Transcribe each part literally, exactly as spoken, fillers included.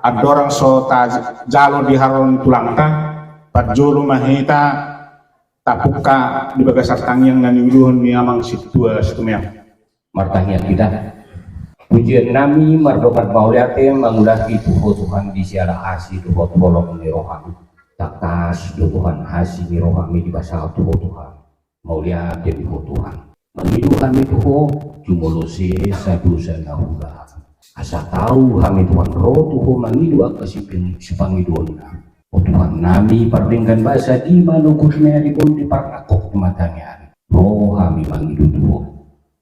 andorang so tajalo di haroro ni tulangta, parjolo ma hita tapungka di bagasan tangiang na niuluhon ni amang sintua Situmeang. Martangiang hita. Pujian nami mardongan mauliate mangulahon tu Ho Tuhan di siala asi dohot holong ni roham. Tangkas do Tuhan asi ni rohami dipasahat tu Ho Tuhan. Mauliate di Ho Tuhan. Mangido hami tu Ho, jumolo sesa dosa na hula. Asa tau hami Tuhan ro tu Ho mangido angka siping sipangidoonna. O Tuhan nami pardenggan basa, di manogot ni ari on, di parnangkok ni mataniari. Ro hami mangido tu Ho.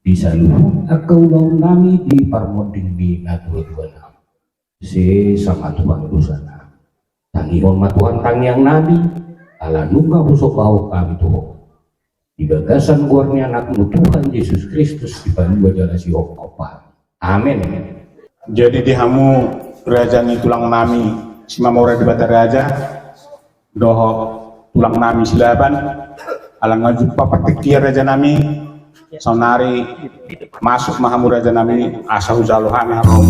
Di saluhut angka ulaon nami di parmonding ni natuatua nami. Sesa ma Tuhan dosana. Tangihon ma Tuhan tangiang nami, ala nunga husombahon hami tu Ho. Di bagasan goar ni Anakmu Tuhan Jesus Kristus, Sipalua jala Sihophop hami. Amen. Jadi di hamu raja ni tulang nami Simamora Debata Raja, dohot tulang nami Silaban, ala nga jumpa partingkian raja nami, saonari masuk ma hamu raja nami, asa hujalo hami hamu.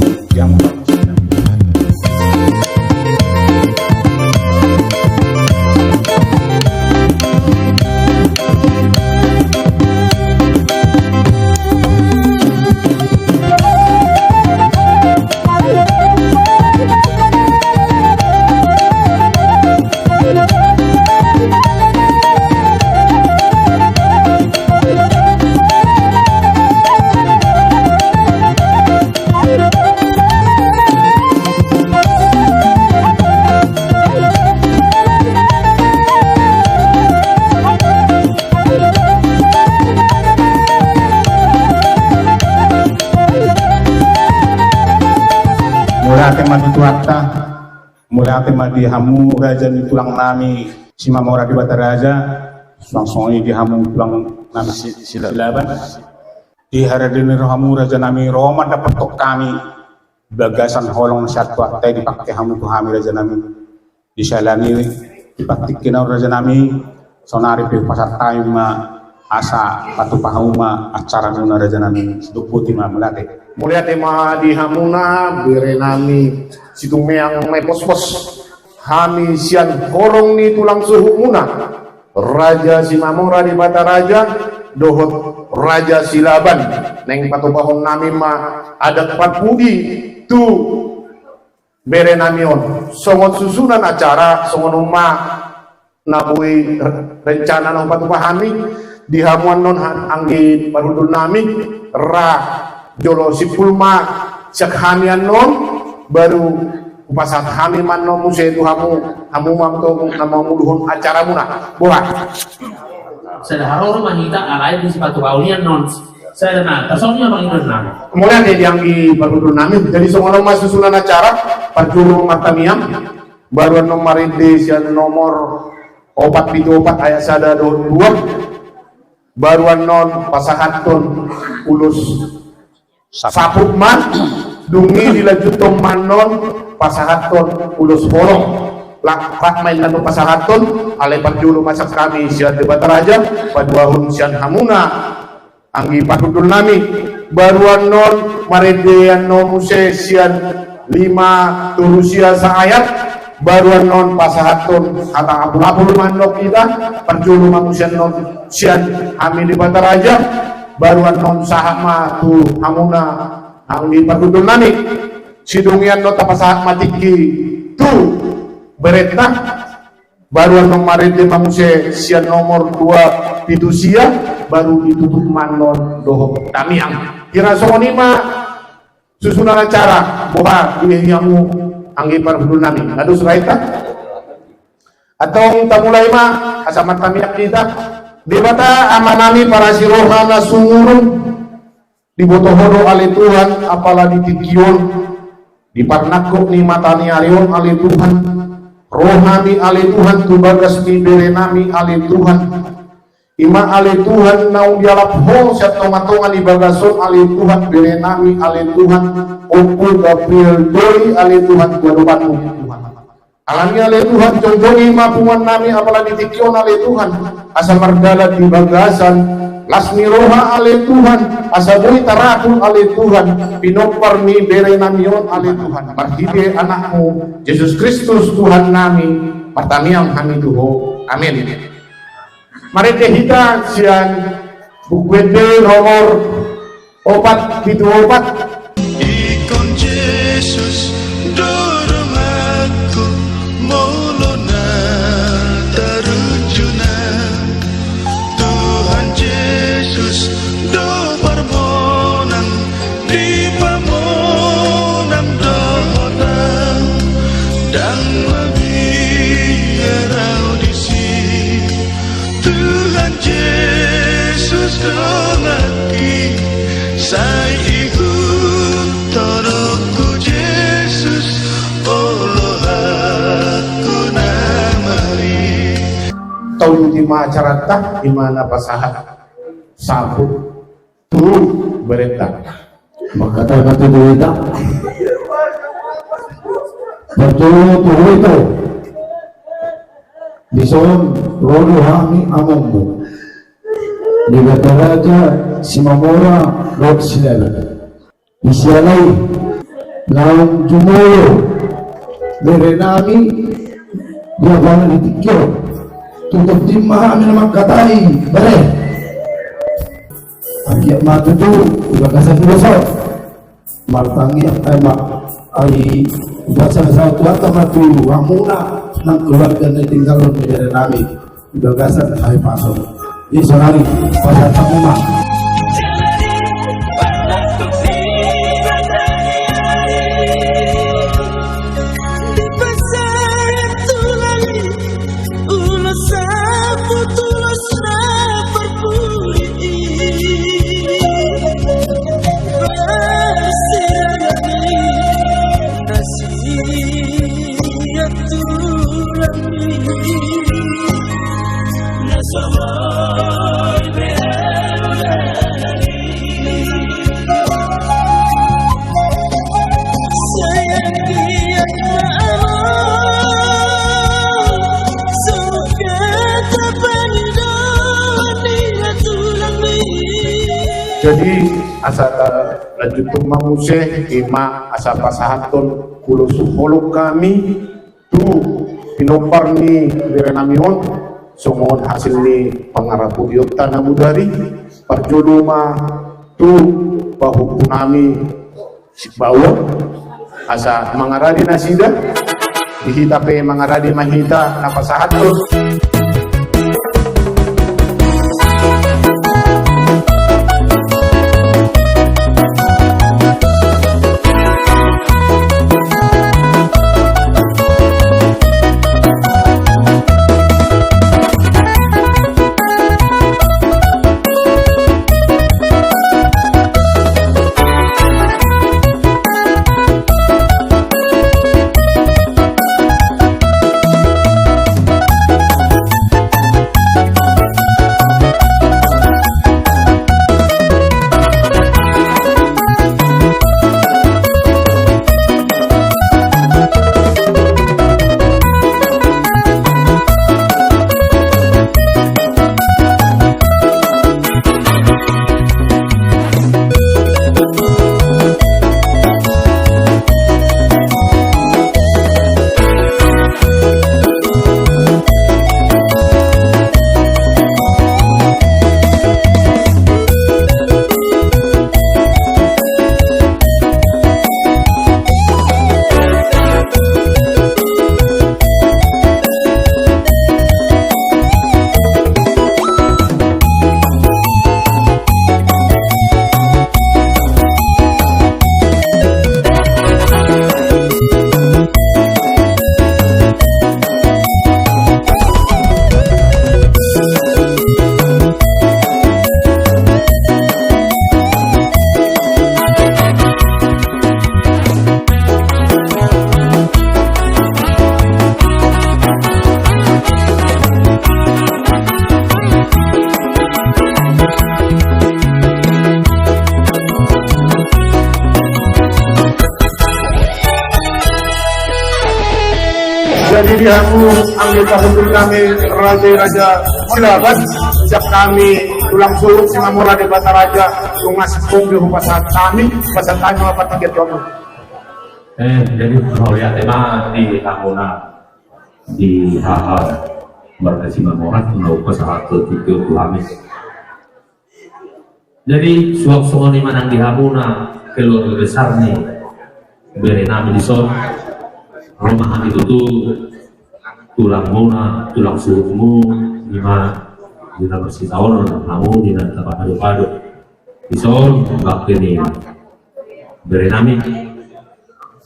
Mauliate ma di Tuhanta, mauliate ma di hamu raja ni tulang nami Simamora Debata Raja, suang songon i di hamu tulang nami Si-, Silaban. Di haroro ni rohamu raja nami, ro ma dapothon hami bagasan holong sian Tuhanta i, dipangke hamu tu hami raja nami. Di siala ni i, di partingkian on raja nami, saonari pe hupasahat hami ma asa patupa hamu ma acara muna raja nami. Sidok boti ma, mauliate. Mauliate ma di hamuna bere nami Situmeang Maepospos. Hami sian horong ni tulang suhutmuna, Raja Simamora Debata Raja dohot Raja Silaban, naeng patupahon nami ma adat parpudi tu bere nami on. Songon susunan acara, songon on ma na boi re-, rencana na hupatupa hami. Di hamu annon ha-, anggi parhundul nami, ra jolo simpul ma sian hami annon, baru hupasahat hami ma annon muse tu hamu, hamu ma antong na manguluhon acara muna. Boha? Sada haroro ma hita, alai di sipatupaon i annon. Sada na, tarsongon i ma pangidoan nami. Kemudian di anggi parhundul nami. Jadi songon on ma susunan acara, parjolo martangiang, baru annon marende sian nomor opat pitu opat ayat sada dohot dua, baru annon pasahathon ulos saput ma, dung i dilanjuthon ma annon pasahathon ulos holong. Lak, lak ma inna annon pasahathon, alai parjolo ma sian hami sian Debata Raja, paduahon sian hamuna anggi parhundul nami. Baru annon marende annon muse sian lima tolu sia saayat, baru annon pasahathon hata apul-apul ma annon hita, parjolo ma muse annon sian hami Debata Raja, baru annon sahat ma tu hamuna anggi parhundul nami. Sidung i annon tapasahat ma tingki tu berenta. Baru annon marende ma muse sian nomor dua pitu sia, baru ditutup ma annon dohot tamiang. Kira songon i ma susunan acara, boha dihiamu anggi parhundul nami. Na dos ra hita? Antong tamulai ma, asa martangiang hita. Debata Ama nami parasi roha na sumurung, diboto Ho do ale Tuhan, apala di tingki on, di parnangkok ni mata ni ari on ale Tuhan, ro hami ale Tuhan tu bagas ni bere nami ale Tuhan. I ma ale Tuhan naung dialap Ho sian tonga-tonga ni bagas on ale Tuhan, bere nami ale Tuhan, Ompu Gabriel Doi ale Tuhan, tu adopanmu Tuhan. Alani ale Tuhan, jongjongi ma punguan nami apala di tingki on ale Tuhan, asa mardalan di bagasan Las ni roha ale Tuhan, asa boi tarapul ale Tuhan, pinompar ni bere nami on ale Tuhan, marhite Anakmu, Jesus Kristus Tuhan nami, martangiang hami tu Ho. Amen. Marende hita sian Buku Ende nomor opat pitu opat. Ingkon Jesus do donganku, molo na tarunjuna. Tuhan Jesus do parmonang, dipamonang do hotang, ndang mabiar au disi. Tuhan Jesus donganki, sai ihuthononku Jesus, oloanku na mari. Tolu di ma acaranta, di ma na pasahat saput tu berenta. Mangkatai ma tu berenta. Parjolo tu hita. Dison ro do hami amongmu, di Bataraja Simamora dohot Silaban. Di siala i naung jumolo bere nami di apala di tingki on. Tutu di ma hami na mangkatai bere. Anggiat ma tutu di bagasan dosa on martangiang, ai ma, ai basa saut Tuhanta ma tu hamuna nang keluarga na tinggal on di bere nami di bagasan hahipason. Jadi saudari, pasahat hamu ma. Jadi asa talanjuthon ma muse, i ma asa pasahathon ulos holong hami tu pinompar ni bere nami on, songon hasil ni pangaraputionta na mudar i. Parjolo ma tu pahompu nami Simbaon, asa mangaradi nasida, di hita pe mangaradi ma hita na pasahathon. Jadi di hamu anggota hukum kami, Raja Raja Silaban, siap kami Tulang suhut Simamora Debata Raja, nunga singkop do hupasahat hami, pasahat hami ma partingkian tu hamu. Eh, jadi mauliate ma di hamuna di haha marga Simamora, na hupasahat tu, tu, tu hami. Jadi suang songon i ma nang di hamuna keluarga besar ni bere nami dison, ro ma hami tutu tulangmuna, tulang suhutmu, i ma di na marsitaonon hamu di na tapapadu-padu. Dison bangke ni bere nami.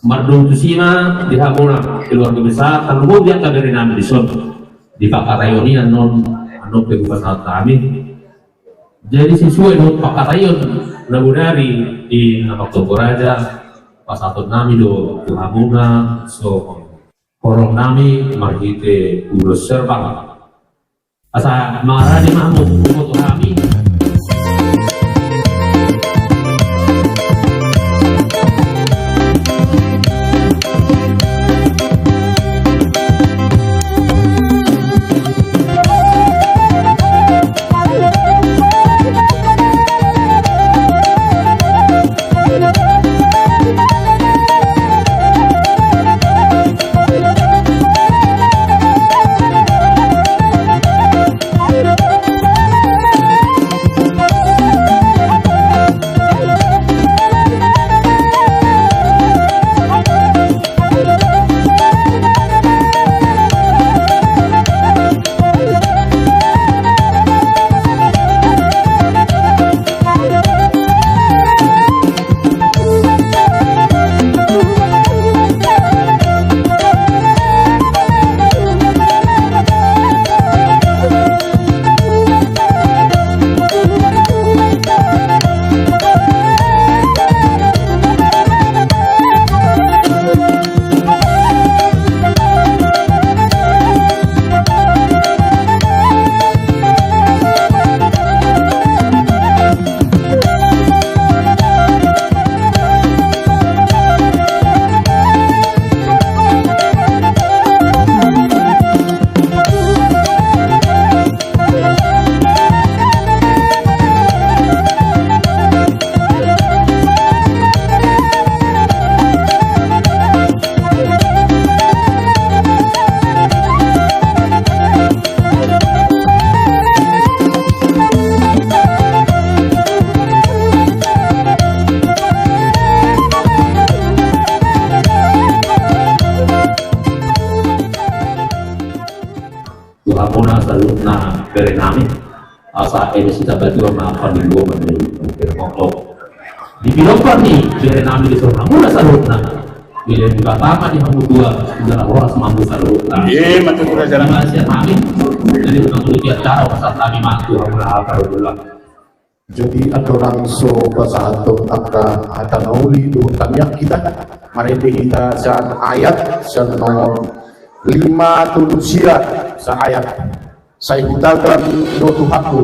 Mardongan tusi ma di hamuna keluarga besar, tarlumobi angka bere nami dison. Di pangkataion i annon, annon pe hupasahat hami. Jadi sesuai dohot pangkataion na bodari di na martonggo raja, pasahaton nami do tu hamuna songon horong nami marhite ulos serbang. Asa maradi ma hamu tu hami. Tu hamuna saluhutna bere nami, asa eme sitabatua ma parlinggoman ni bere mokok. Di pinompar ni bere nami dison hamuna saluhutna. Dilehon Debata ma di hamu dua, jala horas ma hamu saluhutna. Ima tutu raja nami. Jadi, untuk di acara pasahat nami ma tu hamuna hata ulang. Jadi, andorang so pasahathon angka hata na uli dohot tangiang hita, marende hita sian ayat, sian nomor lima tolu sia saayat. Sai hutagan do tu hamu.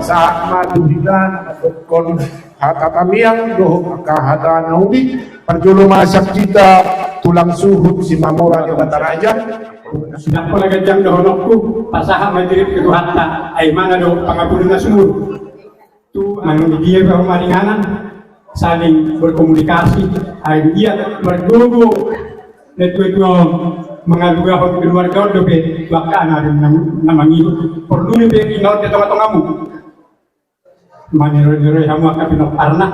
Sahat ma tu hita na mandokkon hata tangiang dohot angka hata na uli. Parjolo ma sian hita tulang suhut Simamora Debata Raja. Ndang pola ganjang dohononku, pasahat ma diriku tu Tuhanta, ai Ibana do pangapuli na sumurung. Tu manang di dia pe ho maringanan, saling berkomunikasi, ai dia margogo na tua-tua on mangalugahon keluarga on dope tu angka na, na, na mangihut. Porlu ni pe ingaon di tonga-tongamu. Maniroi-niroi hamu angka pinomparna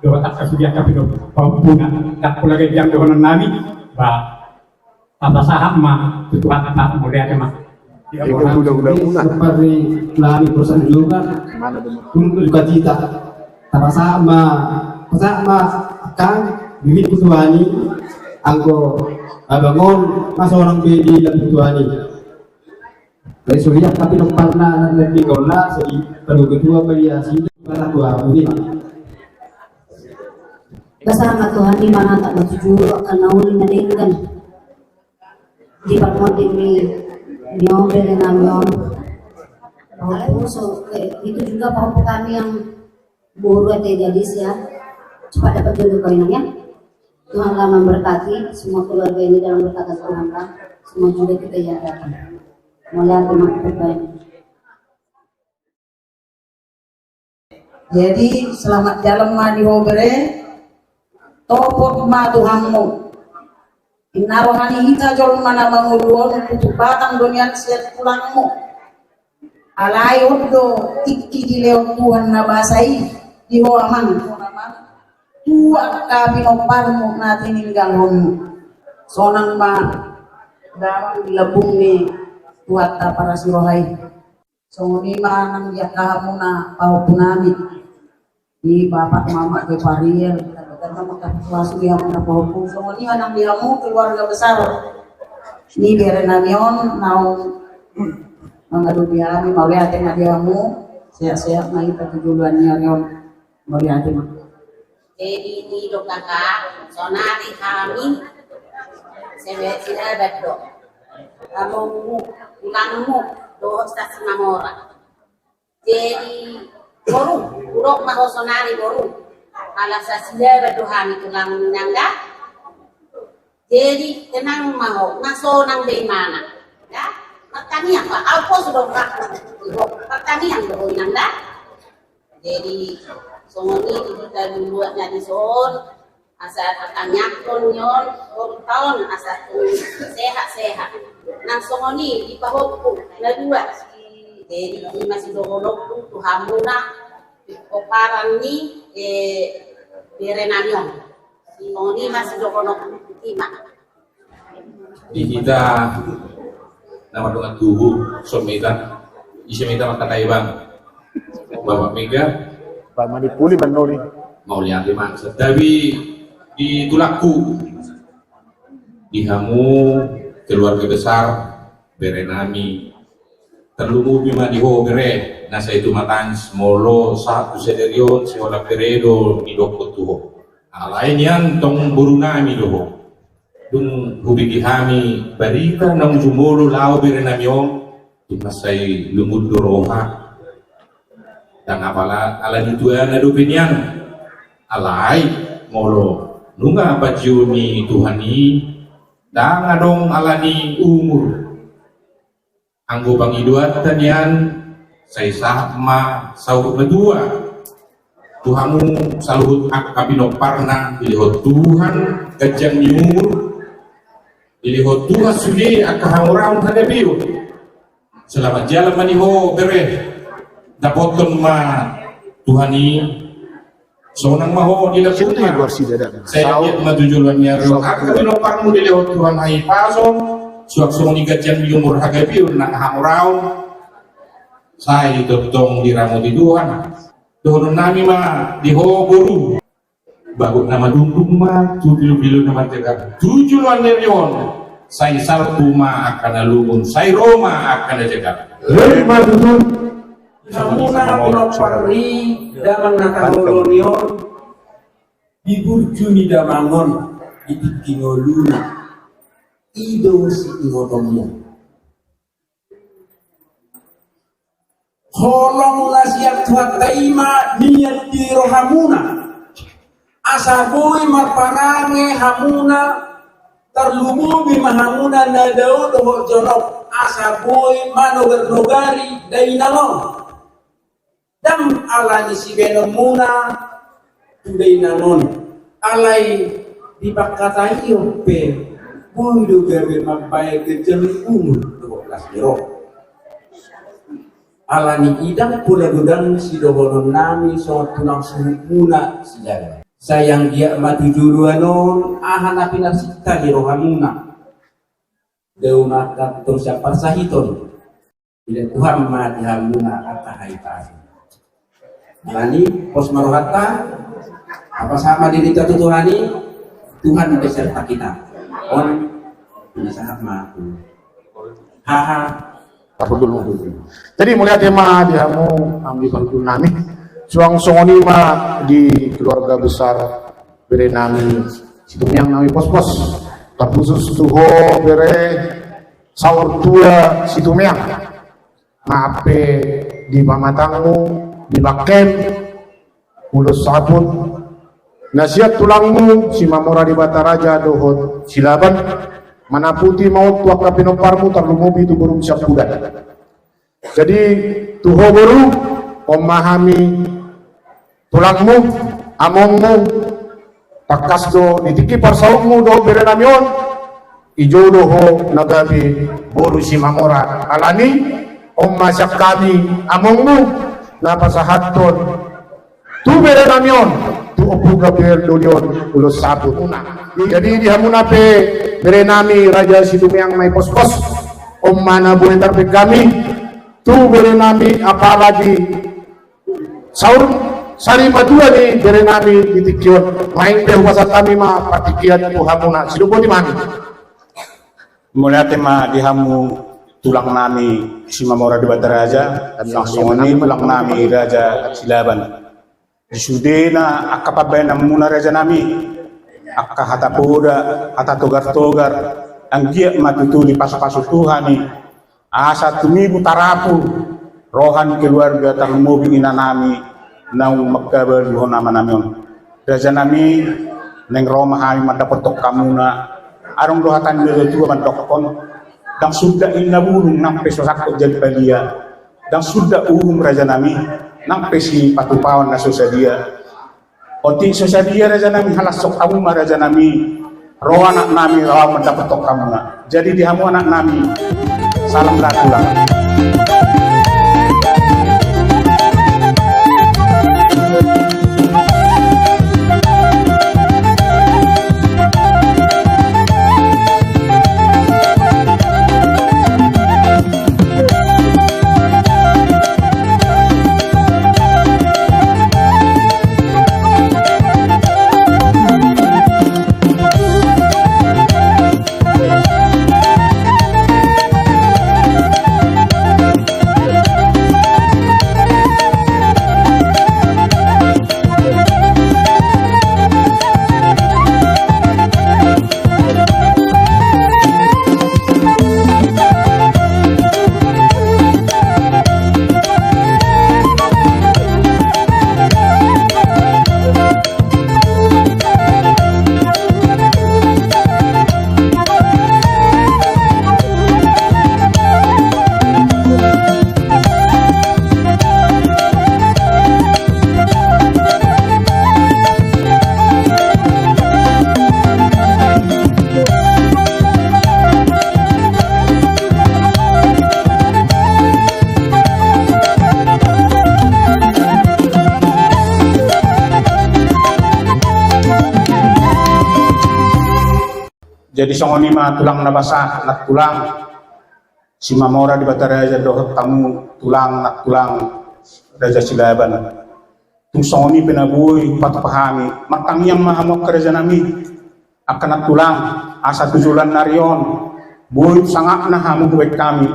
dohot angka sude angka pinompar, pahompuna. Ndang pola ganjang dohonon nami, ba, tapasahat ma tu Tuhanta, mauliate ma. Ego, ego, ego, ego. Seperti lami perusahaan juga. Mana dulu? Untuk duka cita. Terasa ma, terasa ma, kan, bibit ketuani, anggo abangon, masa orang bedi lebih tuani. Dari Suriah, tapi nomparna, nanti gola, jadi perlu ketua mediasi, para tua, ini. Bersama Tuhan di mana tak bertujuh, akan nauli meninggal. Di parmonding ni, ni on, bere nami on. Pahompu, so, eh, itu juga pahompu kami yang boru ate, jadi ya, cepat dapat jodoh kau, Inang, ya. Tuhan Allah memberkati semua keluarga ini dalam berkat Tuhan, Pak. Semua juga kita yang datang. Mulai aku makan. Jadi, selamat jalan ma di ho, bere. Topot ma Tuhanmu. Inna roha ni hita jolma na mangolu on, tutu batang do nian sian tulangmu. Alai on do tingki dilehon Tuhan na basa i di ho, amang. Tu angka pinomparmu na tininggalhonmu. Sonang ma damang di lambung ni Tuhanta parasi roha i. Songon i ma nang di angka hamuna pahompu nami, di bapak mamak Gepariel, tanda-tanda mangkapituasu di hamuna pahompu. Songon i ma nang di hamu keluarga besar ni bere nami on, naung mangadopi hami, mauliate ma di hamu. Sehat-sehat ma hita tu joloan ni ari on. Mauliate ma. Jadi i do, kakak, sonari hami sebe-, sidaban do. Amongmu, tulangmu, dohot Simanjorang. Jadi, boru, hudok ma ho sonari, boru. Ala sasidaban do hami, tulangmu, Inang, da. Jadi, tenang ma ho, na sonang be imana. Da? Martangiang, Pak, au pos do, Pak. Martangiang do ho, Inang, da. Jadi, songon i di hita luluan na dison, asa tatangiangkon ni on, tolu taon, asa tung sehat-sehat. Nang songon i di pahompu na dua. Jadi, i ma sidohononku tu hamuna, pomparan ni, eh, bere nami on. Songon i ma sidohononku, i ma. Di hita na mardongan tubu, son ma hita, ise ma hita mangkatai, Bang? Bapak Mega. Bang Manipuli, Bang Noli. Mauliate ma. Santabi di tulangku, di hamu keluarga besar bere nami. Tarlumobi ma di ho, bere, na sai tumatangis molo sahat tu sadari on, siholan bere do nidokkon tu ho. Alai nian tong boru nami do ho. Dung hubege hami barita naung jumolo laho bere nami on, dung mansai lungun do roha. Ndang apala ala ni tuana dope nian. Alai molo nunga panjou ni Tuhan i, ndang adong ala ni umur. Anggo pangidoanta nian, sai sahat ma saur matua. Tu hamu saluhut angka pinomparna, dilehon Tuhan ganjang ni umur, dilehon Tuhan sude angka hamoraon hagabeon. Selamat jalan ma di ho, bere. Dapothon ma Tuhan i. Sonang ma ho di lambungna. Sai anggiat ma tu joloan ni ari on angka pinomparmu dilehon Tuhan hahipason, suang songon i ganjang ni umur, hagabeon nang hamoraon. Sai tongtong diramoti Tuhan. Dohonon nami ma di ho, boru. Bagot na madungdung ma tu bilobilo na marjagar. Tu joloan ni ari on, sai salpu ma angka na lungun, sai ro ma angka na jagar. Ro ma tutu. Hamuna pinompar ni damang na haholo ni on, di burju ni damang on, di tingki ngoluna, i do siingotonmu. Holong na sian Tuhanta i ma nian di rohamuna. Asa boi marparange hamuna, tarlumobi ma hamuna na dao dohot jonok, asa boi manogarnogari dainang on. Ndang ala ni sibahenonmuna tu dainang on, alai dipangkataion pe, boi do gabe mambahen ganjang ni umur dohot las ni roha. Ala ni i ndang pola godang sidohonon nami songon tulang suhutmuna sidalan. Sai anggiat ma tu joloan on aha na pinarsinta ni rohamuna. Dao ma tong sian parsahiton. Dilehon Tuhan ma di hamuna angka hahipason. Alani, pos ma rohanta, pasahat ma dirinta tu Tuhan i, Tuhan beserta kita. On, pinasahat ma tu haha. Parhundul. Jadi mauliate ma di hamu, hamu di parhundul nami. Suang songon i ma di keluarga besar bere nami Situmeang na hupospos. Terkhusus tu ho bere saur tua Situmeang. Maaf pe di pamatangmu, di bangkem, ulos saput, na sian tulangmu Simamora Debata Raja dohot Silaban, manaputi ma on tu angka pinomparmu tarlumobi tu borum Sampudan. Jadi tu ho boru, on ma hami tulangmu, amongmu, tangkas do di tingki parsautmu dohot bere nami on, dijou do ho na gabe boru Simamora. Alani, on ma sian hami amongmu, na pasahathon tu bere nami on, tu Ompu Gabriel Doli on, ulos saput. Jadi di hamuna pe bere nami Raja Situmeang na hupospos, on ma na boi tarbahen hami, tu bere nami apala di saur sari matua ni bere nami di tingki on. Naeng pe hupasahat hami ma partingkian tu hamuna, sidok boti ma hami. Mauliate ma di hamu tulang nami Simamora Debata Raja, suang songon i tulang nami Raja Silaban. Di sudena angka pambahenanmuna raja nami, angka hata poda, hata togar-togar, anggiat ma tutu dipasupasu Tuhan i, asa tumibu tarapul roha ni keluarga tarlumobi ina nami naung mangkabaluhon ama nami on. Raja nami, naeng ro ma hami mandapothon hamuna. Adong do hata ni natua-tua mandokhon, ndang suda inna bulung nang pe so sangkot jadi palia, ndang suda uhum raja nami nang pe sipatupaon na so sadia. Otik so sadia raja nami, halashon hamu ma raja nami, ro anak nami, ro ahu mandapothon hamuna. Jadi di hamu anak nami, salam dakulang. Jadi songon i ma tulang na basa, nantulang Simamora Debata Raja dohot hamu tulang nantulang Raja Silaban. Tung songon i pe na boi patupa hami, martangiang ma hamu angka raja nami, angka nantulang, asa tu joloan ni ari on boi sangapna hamu hubaen hami,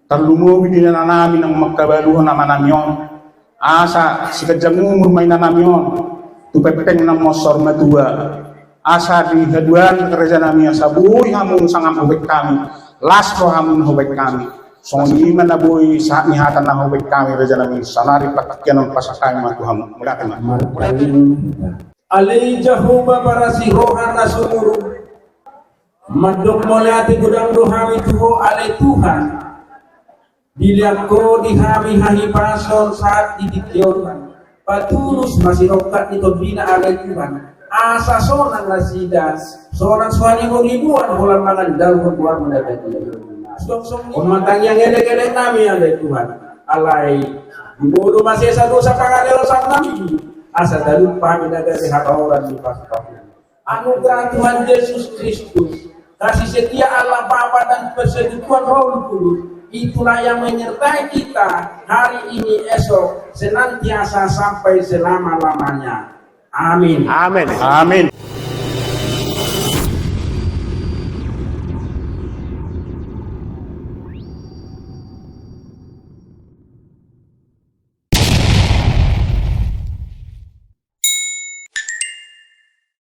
tarlumobi di ina nami naung mangkabaluhon ama nami on, asa siganjang umur ma ina nami on tu pengpeng na mansai matua. Asa di haduan raja nami, asa boi hamu sangap hubaen hami, las rohamu na hubaen hami. Songon i ma na boi sahat ni hata na hubaen hami raja nami, saonari partingkian on pasahat hami ma tu hamu. Mauliate ma. Martangiang ma hita. Ale Jahowa parasi roha na sumurung, mandok mauliate godang do hami tu Ho ale Tuhan. Dilehon Ho di hami hahipason sahat di tingki on, patulus ma sinongkap ni tondina ale Tuhan. Asa sonang nasida, sonang so haribu-ribuan holan mangandaluhon goarmu na badia. Suang songon i ma tangiang elek-elek nami ale Tuhan. Alai, di molo masesa dosa pangaleosan nami, asa talup hami na gabe habaoran ni pasu-pasu. Anugerah Tuhan Yesus Kristus, kasih setia Allah Bapa dan persekutuan Roh Kudus, Itulah yang menyertai kita hari ini, esok, senantiasa, sampai selama-lamanya. Amin. Amin. Amin.